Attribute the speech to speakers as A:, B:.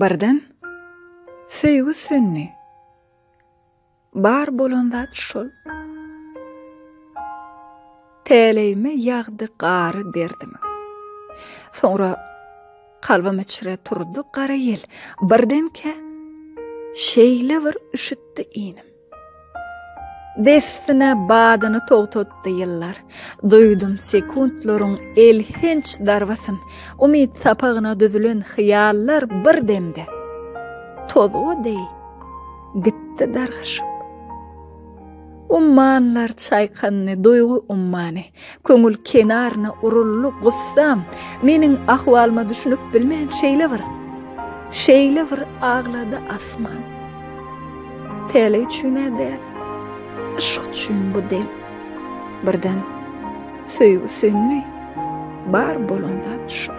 A: Birden söýgi söndi. Bar bolan zat şol. Täleýime ýagdy gary derdimiň. Soňra kalbym içre turdy gara ýel. Birdenkä şeýle bir üşütdi inim. Dessine badyny togtatdy ýyllar. Duýdum sekuntlaryň elhenç zarbasyn. Umyt sapagyna düzülen hyýallar bir demde tozga deý gitdi dargaşyp. Ummanlar çaýkandy duýgy ummany. Köňül kenaryna uruldy gussam. Meniň ahwalyma düşünip bilmän şeýle bir, şeýle bir aglady asman. Täleý üçin-ä däl, yşk üçin bu dem. Birden söýgi söndi, bar bolan zat şol.